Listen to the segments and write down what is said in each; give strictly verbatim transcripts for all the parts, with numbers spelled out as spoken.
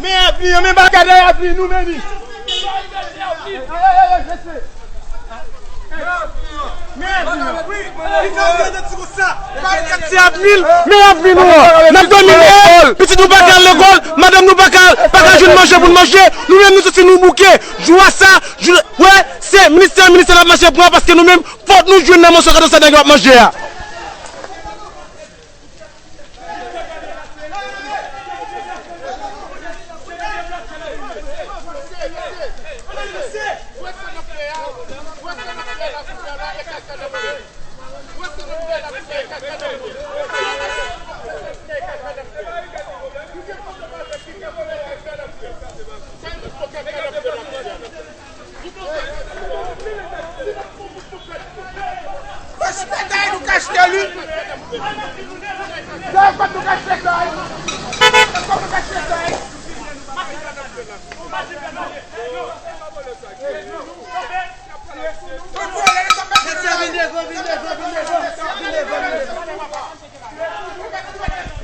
Men avni an, men bagay la avni nou menm. Men avni an. Men avni nou an. N ap domine. Pitit nou pa ka al lekòl, madanm nou pa ka, pa ka jwenn manje pou n manje. Nou menm nou soti nou bouke. Jou a sa, jou, wè, se ministè, ministè n ap mache pran paske nou menm, fòk nou jwenn nan moso gado sa nèg yo ap manje a.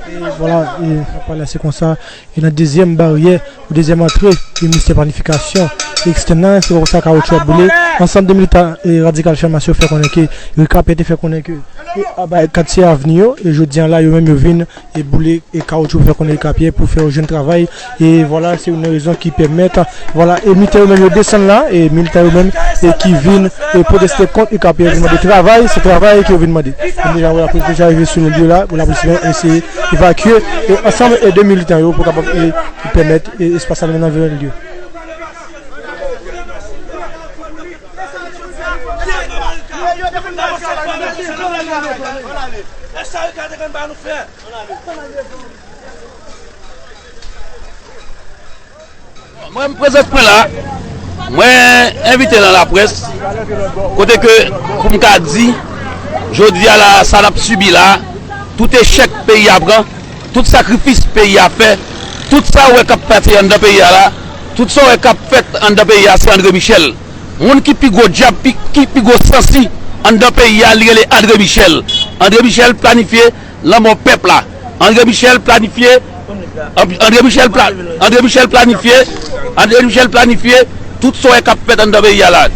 E vwala, e sa pale se konsa. E nan dezyèm baryè, ou dezyèm antre, e ministè planifikasyon ekstèn nan, se konsa kawoutchou ap boule. Ansanm de militan, e radikal Chalmas yo fè konnen ke Rikapyè te fè konnen ke, e, a bay katye avni yo, e jodi a la, yo menm yo vin, e boule, e kawoutchou pou fè konnen Rikapyè, pou fè yo jwenn travay. E vwala, se youn nan rezon ki pèmèt, vwala, e militan yo menm yo desann la, e militan yo menm, e ki vin, e pwoteste kont Rikapyè, yo vin mande travay, se travay ke yo vin mande. Deja, lapolis deja rive sou lye la, pou lapolis menm eseye evakye, e ansanm, e de militan yo pou kapab, e, pèmèt, e, espas la nan vennde. Mwen, m prezans mwen la, mwen envite nan laprès, kote ke pou m ka di, jodi a la, sa n ap sibi la, tout echèk peyi a pran, tout sakrifis peyi a fè, tout sa w wè k ap pase anndan peyi a la, tout sa w wè k ap fèt anndan peyi a, se André Michel. Moun ki pi gwo dyab, pi, ki pi gwo sansi anndan peyi a, li rele André Michel. André Michel planifye lanmò pèp la. André Michel planifye, André Michel pla-, André Michel planifye, André Michel planifye tout sa w wè k ap fèt anndan peyi a la.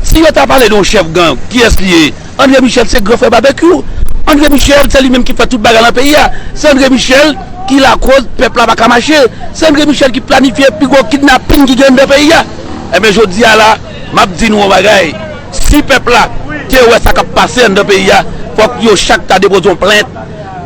Si yo ta pale de yon chèf gang, kiyès li ye? André Michel se gran frè Babekyou. André Michel se li menm ki fè tout bagay nan peyi a. Se André Michel ki lakoz pèp la pa ka mache. Se André Michel ki planifye pi gwo kidnapin ki gen anndan peyi a. Ebyen, jodi a la, m ap di nou yon bagay. Si pèp la te wè sa k ap pase anndan peyi a, fòk yo chak ta depoze yon plent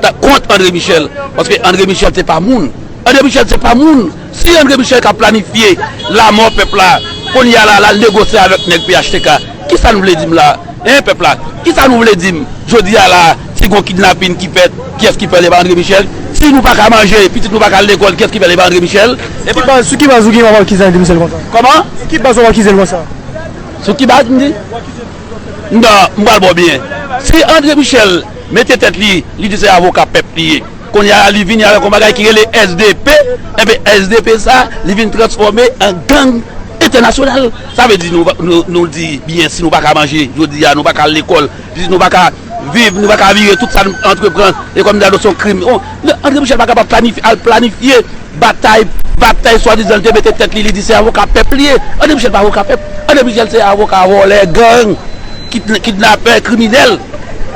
ta, kont André Michel. Paske André Michel se pa moun. André Michel se pa moun. Si André Michel ka planifye lanmò pèp la, kounye a la, l al negosye avèk nèg P H T K, kisa nou vle di m la? Hein, pèp la? Kisa nou vle di m? Jodi a la, si gon kidnapin ki fèt, kiyès ki fè l? E pa André Michel? Si nou pa ka manje, pitit nou pa ka al lekòl, kiyès ki fè l? E pa André Michel? Sou ki baz, sou ki baz ou gen w ap akize André Michel konsa? Kòman? Sou ki baz w ap akize l konsa? Sou ki baz, m di? Non, m pral ba w byen. Si André Michel mete tèt li, li di se avoka pèp li ye. Kounye a, li vini avèk yon bagay ki rele S D P. Enben, S D P sa, li vin transfòme an gang entènasyonal. Sa vle di, nou, nou, nou di byen, si nou pa ka manje, jodi a, nou pa ka al lekòl, pitit nou pa ka viv, nou pa ka vire tout sa n antreprann, e kòm dado se yon krim. Oh, André Michel pa kapab planifye, al planifye batay, batay swadizan li te mete tèt li, li di se avoka pèp li ye. André Michel pa avoka pèp. André Michel se avoka vòlè, gang, kid-, kidnapè, kriminèl.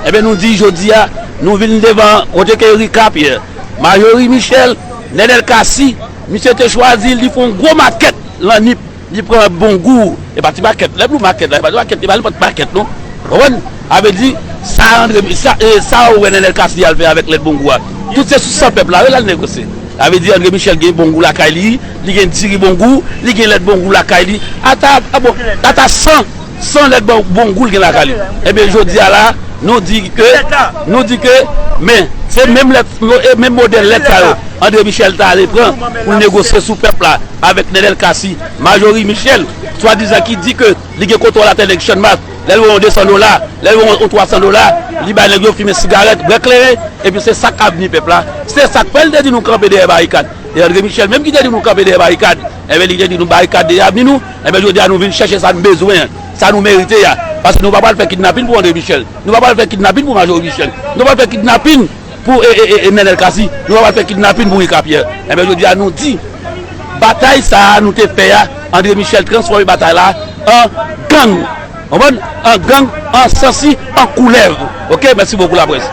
Enben, nou di jodi a, nou vin devan kote ke Rika Pyè, Majorie Michel, Nenel Cassy, misye te chwazi, li fè yon gwo makèt lan Nip. Li pran Bongou, e pa ti makèt. Lè m di w makèt la, e pa ti makèt, e pa nenpòt makèt non. Ou konprann? Sa vle di, sa André, sa, e, sa ou wè Nenel Cassy al fè avèk lèt Bongou a. Tout se sou san pèp la, wi, l al negosye. Sa vle di André Michel gen Bongou lakay li, li gen diri Bongou, li gen lèt Bongou lakay li. Ata, a bon, ata san, san lèt Bon-, Bongou l gen lakay li. Enben, jodi a la, nou di ke, nou di ke, men, se menm lèt, e menm modèl lèt sa yo, André Michel ta ale pran pou negosye sou pèp la. Avèk Nenel Cassy, Majorie Michel, swadizan ki di ke li gen kontwòl atè nèg Channmas, lè l wè yon de san dola, lè l wè yon twa san dola, li bay nèg yo fimen sigarèt, bwè kleren, epi se sa k avni pèp la. Se sa k fè l te di nou kanpe dèyè barikad. E André Michel menm ki te di nou kanpe dèyè barikad, enben, li te di nou barikad dèyè avni nou, enben, jodi a nou vin chèche sa n bezwen an, sa nou merite a. Paske nou pa pral fè kidnapin pou André Michel, nou pa pral fè kidnapin pou Majorie Michel, nou pa pral fè kidnapin pou e, e, e, e Nenel Cassy, nou pa pral fè kidnapin pou Ricapierre. Enben, jodi a nou di, batay sa a nou te fè a, André Michel transfòme batay la an gang. Konprann? An gang, an sansi, an koulèv. Oke, mèsi bokou laprès.